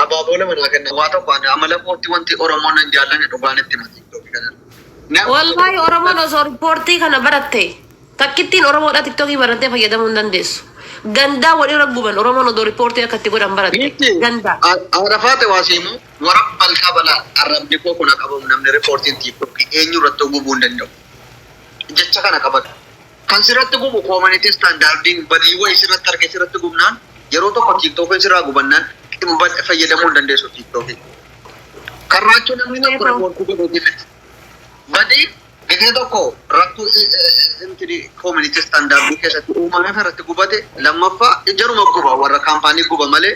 Abaaboo lama naa kenna. Waa tokko ani amala kootti wanti Oromoon nan jaallanne dhugaan itti hima TikTok kana. Namni Wallaahi Oromoon osoo riippoortii kana baratte takkittiin Oromoodha tiktookii barattee fayyadamuu hin dandeessu. Gandaa walirra guban Oromoon odoo riippoortii akka itti godhan baratte. Miti Gandaa. Arafaate waa siimu warra balkaa balaa arrabni koo kun qabamu namni riippoortiin TikTok eenyu irratti gubuu hin danda'u. Jecha kana qabatu. Kan sirratti gubu community standardiin badii wayii sirratti argee sirratti gubnaan yeroo tokko TikTokiin sirraa gubannaan fayyadamuu hin dandeessu TikTokii. Kan raachuu namni tokko riippoortii godheetii miti. Badii gizee tokko rakkoo intini community standardii keessatti uumamee irratti gubate, lammaffaa jaruma guba, warra kaampaanii guba malee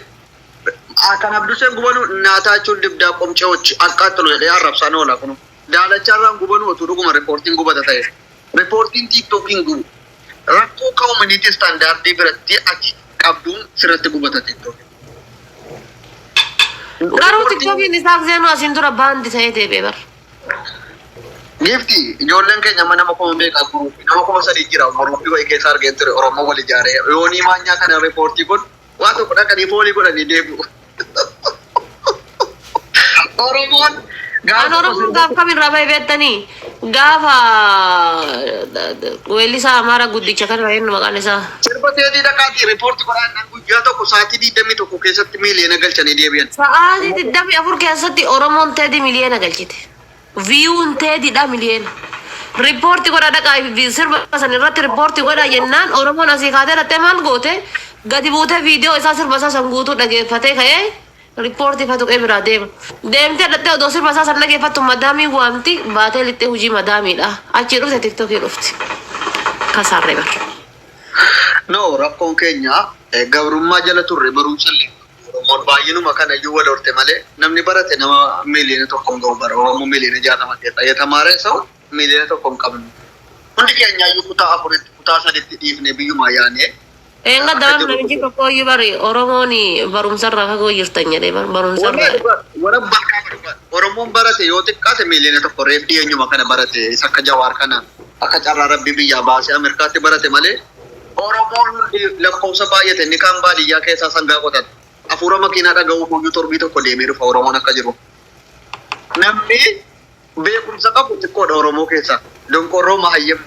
kan Abduseen gubanu naataachuun dibdaa qomceewochi aqqaaxxilu jedhee arrabsaan oola kunu. Daalachaarraan gubanu otuu dhuguma riippoortiin gubata ta'e. Riippoortiin TikTokiin gubu. Rakkoo community standardii biratti ati qabduun sirratti gubata TikTokiin. Garuu tiktookiin isaaf seenuu asiin dura baandi ta'ee deebi'e bara. Gifti ijoolleen keenya amma nama kuma meeqa guruufi nama 3000 jira guruufi wayii keessa argeen ture. Oromoo wal ijaaree yoonii maanyaa kana riippoortii godhu waa tokko dhaqanii foolii godhanii deebi'u. Oromoon An gaafa Oromoon gaaf kamirraa bahe beektanii? Gaafa weellisaa Amaaraa guddicha kana, eenyu maqaan isaa? Sirba teetii dhaqaatii riippoortii godhaan guyyaa tokko sa'aatii 21 keessatti miiliyoona galchanii deebi'an. Sa'aatii 24 keessatti Oromoon Teedii miliyoona galchite. Viewun Teediidha miliyoona. Riippoortii godha dhaqaa sirba san irratti riippoortii godha jennaan Oromoon asii kaatee dhattee maal goote, gadi buutee viidiyoo isaa, sirba isaa san guutuu dhageeffatee ka'ee riippoortii fa tuqee biraa deema. Deemtee dhattee odoo sirba isaa san dhageeffattu madaamii waamti, baatee lixxee hojii madaamiidha. Achii dhufte tiktokii dhufti. Kasaarree bara. No, rakkoon keenya gabrummaa jala turre, barumsa illee Oromoon baay'inuma kana iyyuu wal horte malee namni barate nama miiliyoona 1 hin ga'u bara Oromoo miiliyoona 60 keessa የተማረ ሰው miiliyoona 1 hin qabnu. Hundi keenya iyyuu kutaa afuritti, kutaa saditti dhiifne biyyumaa yaanee Eenga akka dabar jiru. Namichi tokko iyyuu bari Oromoon barumsarraa fagoo jirtan jedhee barumsarraa. Warra bakkaa barbaada. Oromoon barate yoo xiqqaate miiliyoona 1 reef dhiyeenyuma kana barate, isa akka Jawaar kana akka carraa rabbii biyyaa baasee Ameerikaatti barate malee Oromoon hundi lakkoofsa baay'ate inni kaan baadiyyaa keessaa sangaa qotata. Hafuura makiinaa dhaga'uuf iyyuu torbii tokko deemee dhufa Oromoon akka jiru. Namni beekumsa qabu xiqqoodha Oromoo keessaa. Donqorroo mahayyam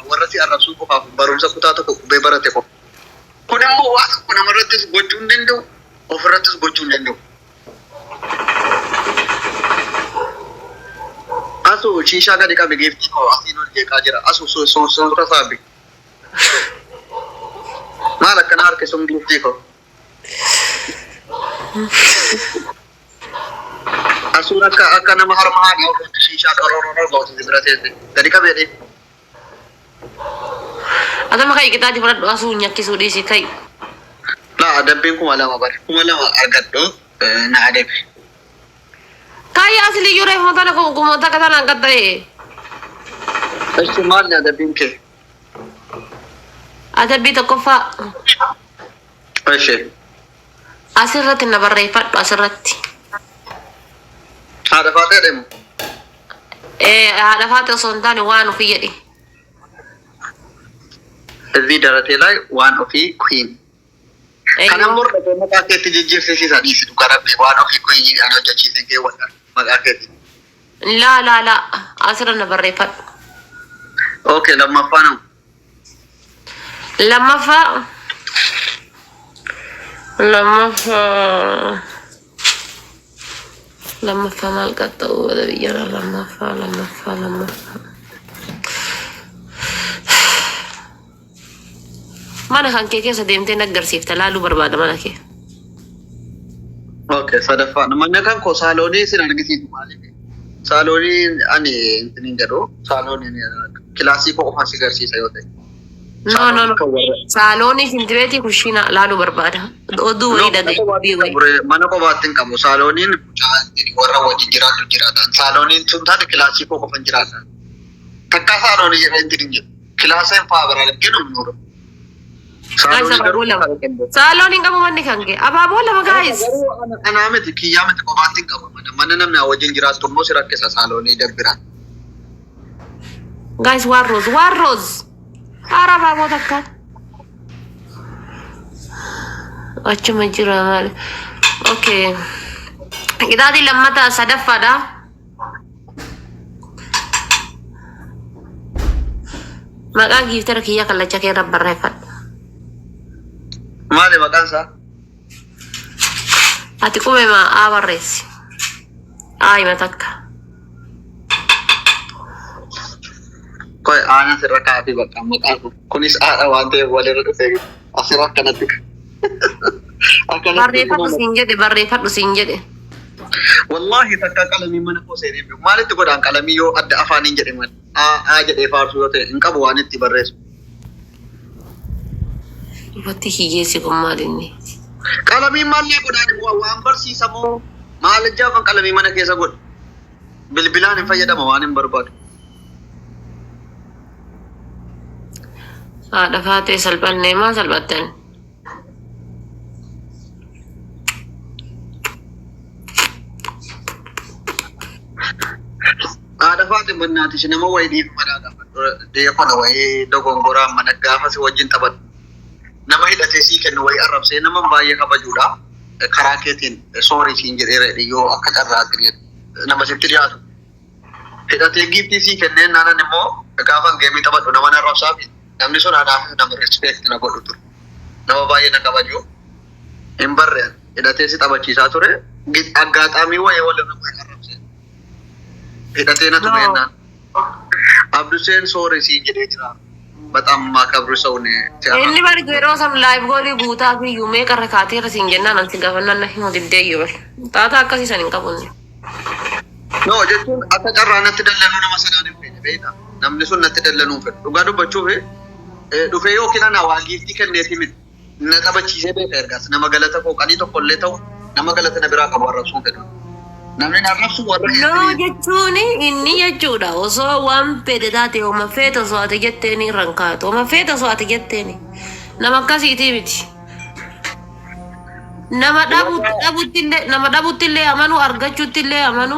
warra si arrabsuu qofaaf barumsa kutaa tokko qubee barate qofa. Kun immoo waa tokko namarrattis gochuu hin danda'u, ofirrattis gochuu hin danda'u. Asu shiishaa gadi qabi, giiftii koo, asiin ol jeeqaa jira. Asu suurta saabi. Maal akkana harkisuun, giiftii koo? Asuun akka nama harma haadhaa ofiitti shiishaa qarooroo gootu bira teesse. Gadi qabi jedhee. Atama kai qixaati fudhadhu, asuu nyakkisuu dhiisi kai. Laa, adabbiin 2000 bare. 2000 argadhu na adabi. Kai, asli iyyuu reefu tana kuma takka tanaan qaxxa'e. Eshi, maal adabbiin kee? Adabbii tokkoffaa. Eshi. Asirratti na barreeffadhu, asirratti. Haadha faatee deemu. Haadha faate osoo hin taane waan ofii jedhi. እዚህ ደረቴ ላይ waan ofii queen. Kanan morma maqaa keetti jijjiirsisiisa, dhiisi, dhugaa rabbii waan ofii queen an hojjechiisen kee wadha maqaa keetti. Laa laa laa, asirra na barreeffadhu. Okay, lammaffaa nama. Lammaffaa, lammaffaa, lammaffaa maal qaxxa'u bada biyyana, lammaffaa, lammaffaa, lammaffaa. Mana kan kee keessa deemtee na agarsiifta, laaluu barbaada mana kee. Okay, sadaffaa. Mana kan koo saaloonii sin argisiisu maaliif? Saaloonii ani hin jedhu, saaloonii kilaasii koo qofaan si agarsiisa yoo ta'e. No, no, no. Kan warra Saaloonii, shintibeetii, kushiina laaluu barbaada. Oduu No, wayii mana dhagaye, kophaatti dubbii hin wayii. qabu. Mana kophaatti hin qabu. Saalooniin mucaa warra wajjin jiraatu jiraatan. Saalooniin sun taate kilaasii koo qofan jiraatan. Takkaa saaloonii jedhee hin jedhu. Kilaaseen fa'aa biraa arginu nuura. Guys, Saaloonii abaaboo garuu lama. Saaloon hin qabu manni kan kee. Abaaboo lama, guys. Garuu anaa miti, kiyyaa miti, kophaatti hin qabu mana. Mana namni wajjin jiraattu immoo si rakkisa saaloonii dabbira. Guys, one rose, one rose. Haara abaaboo takka. Achuma jira maali? Okay. Qixaatiin lammataa sadaffaadha. Maqaa gifter kiyya kallacha kee irra barreeffadhu. Maali maqaan isaa? Ati qubee maa A barreessi. A hima takka. Qoy aanaa sirra kaafii bakka maqaan kun. Kunis haadha waan ta'eef walirra dhufee asirra akkanatti. Akkanatti Barreeffadhu siin jedhe, barreeffadhu siin jedhe. Wallaahi takka qalamii mana koo seenee beeku. Maalitti godhaan qalamii yoo adda afaaniin jedhe malee? Aa aa jedhee faarsuu yoo ta'e hin qabu waan itti barreessu. Dubartii hiyyeessi kun maal inni? Qalamiin maallee godhaan immoo waan barsiisamoo maal ijjaafan qalamii mana keessa godhe. Bilbilaan hin fayyadama waan hin barbaadu. Haadha faatee salphannee maa salphattan? Haadha faate bannaatish nama wayii dhiifu manaa gaafadhu. Deekona wayii dogongoraan mana gaafa si wajjin taphatu. Nama hidhatee sii kennu wayii arrabsee nama baay'ee kabajuudha. Karaa keetiin sorry siin jedheera yoo akka carraatiin nama sitti dhiyaatu. Hidhatee giiftii sii kennee naanan immoo gaafan game taphadhu nama na arrabsaa fi namni sun anaaf nama respect na godhu ture. Nama baay'ee na kabaju. Hin barre hidhatee si taphachiisaa ture. Aggaxaamii wayii walirra wayii arrabsee. Hidhatee na tume jennaan. Abduseen sorry siin jedhee jira. በጣም ማከብሩ ሰው ነው። Inni bari yeroo san live goalii guutaa fi iyyuu meeqa irra kaateera siin jennaan ansi gaafannaan na himu diddee iyyuu bal. Xaataa akkasii san hin qabu inni. No, jechuun akka carraa natti dallanuu nama sanaan hin feene beektaa. Namni sun natti dallanuu hin fedhu. Dhugaa dubbachuuf dhufee yookiin ana waa giiftii kenneefi miti. Na taphachiisee beeka ergaas nama galata koo qanii tokko illee ta'u nama galata na biraa qabu arrabsuu hin fedhu. Namni na arrabsu warra No, jechuun inni jechuudha osoo waan fedhe taate, oma feete osoo ati jetteeni irra hin kaatu, oma feete osoo ati jetteeni nama akkasiitii miti. Nama dhabutti illee, nama dhabutti illee amanu, argachuutti illee amanu,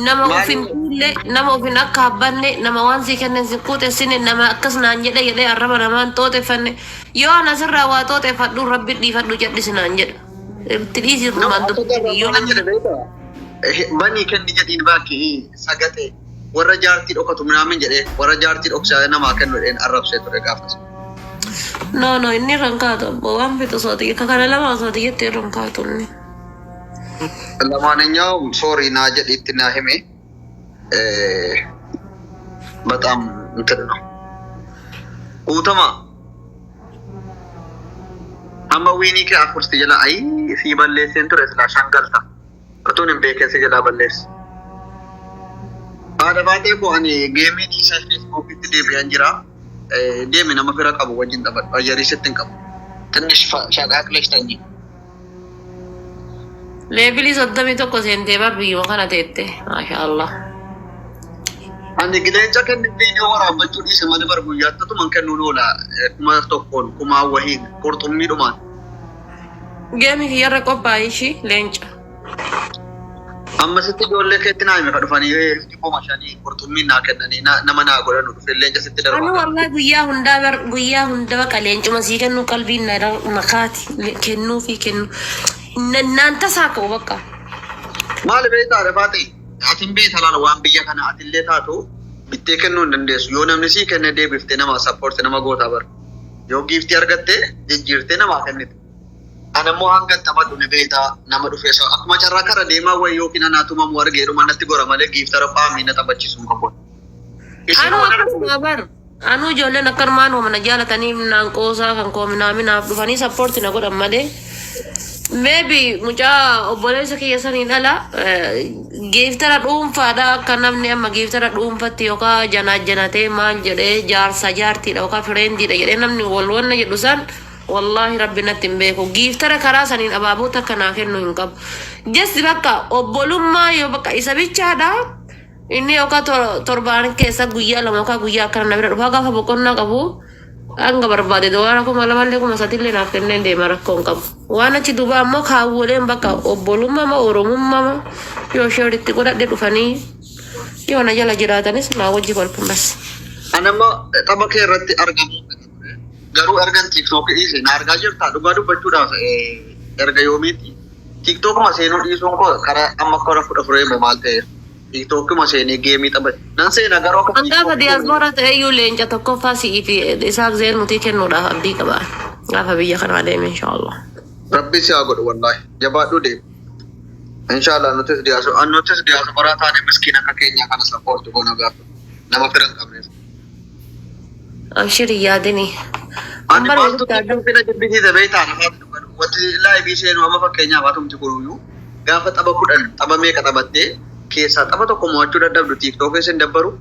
nama ofin illee, nama ofin akka habbanne, nama waan sii kennen si quuxessine, nama akkas naan jedhe jedhee arraba namaan xooxeffanne. Yoo ana asirraa waa xooxeffadhu, rabbi dhiifadhu jedhisi naan jedha. Itti dhiisi Nama rumaan akka dubbii carraa yoo maal namni jedhe beektaa? Banii kenni jedhiin baakii sagate warra jaartii dhokatu minaamin jedhee warra jaartii dhoksaa namaa kennu jedheen arrabsee ture gaafas. No, inni irra hin kaatu abbo, waan fixu osoo ati akka kana lama osoo ati jettee irra hin kaatu inni. ለማንኛውም sorry naa jedhiitti naa hime. በጣም እንትን ነው guutama amma wiinii kee afur si jala ayii si balleesseen ture silaa shan galta utuun hin beekin si jalaa balleesse. Haadha baatee koo ani game dhiisee Facebookitti deebi'an jira. Deemi nama fira qabu wajjin taphadhu ayyarii sitti hin qabu. ትንሽ shaqaaqlesh tanyi. Levelii 31 seentee bar biyyuma kana teette. Maasha Allah. Ani gileenca kennu viidiyoo waraabbachuu dhiise malee bar guyyaatti tuman kennuun oola 1000n kumaa wahiin qurxummiidhumaan. Game kiyyarra qophaa'e ishii leenca. Amma sitti ijoollee keetti naa hime ka dhufanii 500 qurxummiin naa kennanii nama naa godhanu dhufe leenca sitti Ani darbaa. Wallahi guyyaa hundaa bar guyyaa hunda baqa leencuma sii kennu qalbiin na makaati kennuu fi kennu. Naan tasaa ka'u bakka. Maali beektaa dhafaati? Atin beekta laala waan biyya kana atillee taatu bittee kennuu hin dandeessu. Yoo namni sii kenne deebiftee nama support nama gootaa bara. Yoo giiftii argatte jijjiirtee namaa kennite. Ana immoo hanga taphadhu ni beektaa nama dhufee sa akkuma carraa kara deemaa wayii yookiin anaa tumamu argee dhuma natti gora malee giiftara qaamii na taphachiisu hin qabu. Isin Anuu akkasuma bar. Anuu ijoolleen akkanumaan humna jaalataniif naan qoosaa kan koo minaaminaaf dhufanii support na godhan malee. Maybe mucaa obboleessa kiyya saniin ala giiftara dhuunfaadha, akka namni amma giiftara dhuunfatti yookaan janaa janatee maal jedhee jaarsa jaartiidha yookaan friendiidha jedhee namni wal wanna jedhu san, wallaahi rabbi natti hin beeku. Giiftara karaa saniin abaaboo takka naa kennu hin qabu. Just bakka obbolummaa yoo bakka isa bichaadha. Inni yookaan torbaan keessa guyyaa 2 yookaan guyyaa akkana na bira dhufaa, gaafa boqonnaa qabu hanga barbaade doolaara 2000llee 3000llee naaf kenneen deema, rakkoo hin qabu. Waan achi duuba ammoo kaawwoleen bakka obbolummaa moo oromummaa moo yoo ishee walitti godhadhe dhufanii yoo na jala jiraatanis naa wajji kolfan bas. Ani amma tapha kee irratti argamuu fedha ture. Garuu ergan TikTok dhiise na argaa jirta dhugaa dubbachuudhaaf erga yoomiiti TikTokuma seenuu dhiisuun koo karaa amma kora 14 immoo maal ta'eef. TikTokuma seenee game taphate. Nan seena garuu akka An gaafa diyaaspoora ta'e iyyuu leenca tokkoffaa si'ii fi isaaf zeen nutii kennuudhaaf abdii qaba. Gaafa biyya kanaa deeme inshaallah. Rabbi si haa godhu wallaahi. Jabaadhuu deemu. Inshallah nutis diyaaspoora taane miskiin akka keenya kana support goona gaafa nama fira hin qabneef. Abshir yaadini. Ani maaltu fina jibbisiisa beektaa namaatti dubbatu. Wanti live seenu amma fakkeenyaaf atumti kunuyyuu gaafa tapha 10 tapha meeqa taphattee keessaa tapha tokko mo'achuu dadhabdu TikTok keessa hin dabbaru.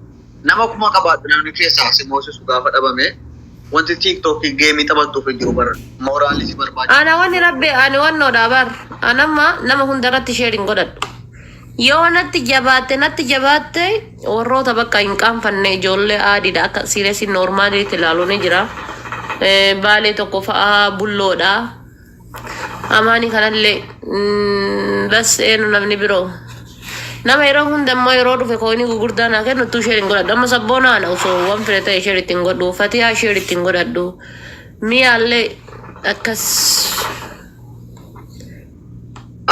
Nama 1000 qabaattu namni keessaa si moosisu gaafa dhabame wanti TikTok game taphattuuf hin jiru bara mooraalii si barbaachisa. Ana wanni rabbi ani wannoodha bar. Anamma nama hundarratti share hin godhadhu. Yoo natti jabaatte natti jabaatte warroota bakka hin qaanfanne ijoollee aadiidha akka sireesii normaaliitti ilaalu ni jira. Baalee tokko fa'aa bulloodha. Amaanii kanallee bas eenyu namni biroo. Nama yeroo hunda immoo yeroo dhufe coinii gurguddaa naa kennu utuu share hin godhadhu. Amma sabboonaa ana osoo waan fedhe ta'e share ittiin godhu. Fatihaa share ittiin godhadhu. Miyaallee akkas.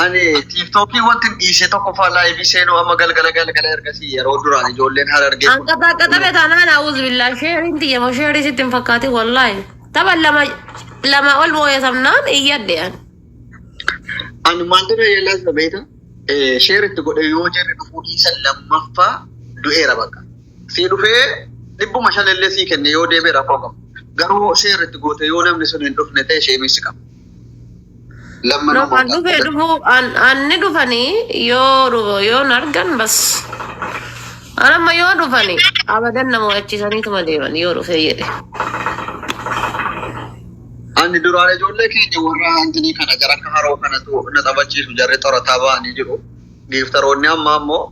Ani TikTokii wanti dhiisee tokkoffaa live seenuu amma galgala galgala ergasii yeroo duraan ijoolleen Harargee kun. Anqaxaaqaxame taanaan a'uuzu billaa shareiin tiyya moo share sitti hin fakkaatin wallaahi. Tapha lama lama ol moo'atamnaan iyyadhe an. Ani maaltu na yeellaas beekta share itti godhe yoo jarri dhufuu dhiisan lammaffaa du'eera bakka. Sii dhufee 500 illee sii kenne yoo deebi'e rakkoo qaba. Garuu share itti goote yoo namni sun hin dhufne ta'e shameis qaba. No, an dhufee dhufuu an anni dhufanii yoo dhufu yoo na argan bas. An amma yoo dhufani abadan nama wachiisaniituma deeman yoo dhufee jedhe. Ani duraan ijoollee keenya warra hantinii kana gara akka haroo kanatu na taphachiisu jarri xorataa ba'anii jiru. Gifteroonni ammaa immoo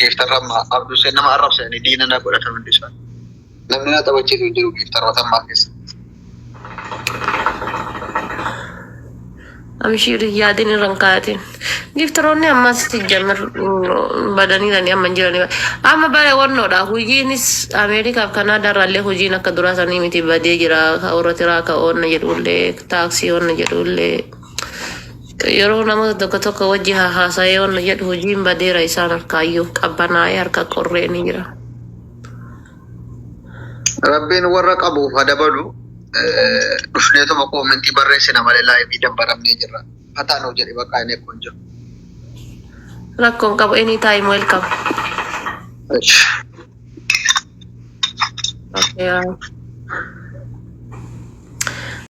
gifterra amma Abduseen nama arrabsanii diina na godhatan hundi isaanii. Namni na taphachiisu hin jiru gifteroota ammaa keessa. Amshiir yaadin irra hin kaayatin. Gifteroonni ammas jamir badaniirani amma hin jirani. Amma bare wannoodha. Hojiinis Ameerikaaf Kanaadaa irraallee hojiin akka duraa sanii miti badee jira. Ka warra tiraaka oonna jedhullee taaksii oonna jedhullee. Yeroo namoota tokko tokko wajji haasa'ee oonna jedhu hojiin badeera isaan harkaayyuu qabbanaa'ee harka qorree ni jira. Rabbiin warra qabuuf haa dabalu. Dhufneetuma comment barreessina malee live dabbaramnee jirra. Fataa nuuf jedhe bakka inni eeguu hin jiru. Rakkoon qabu, anytime welcome. Okay.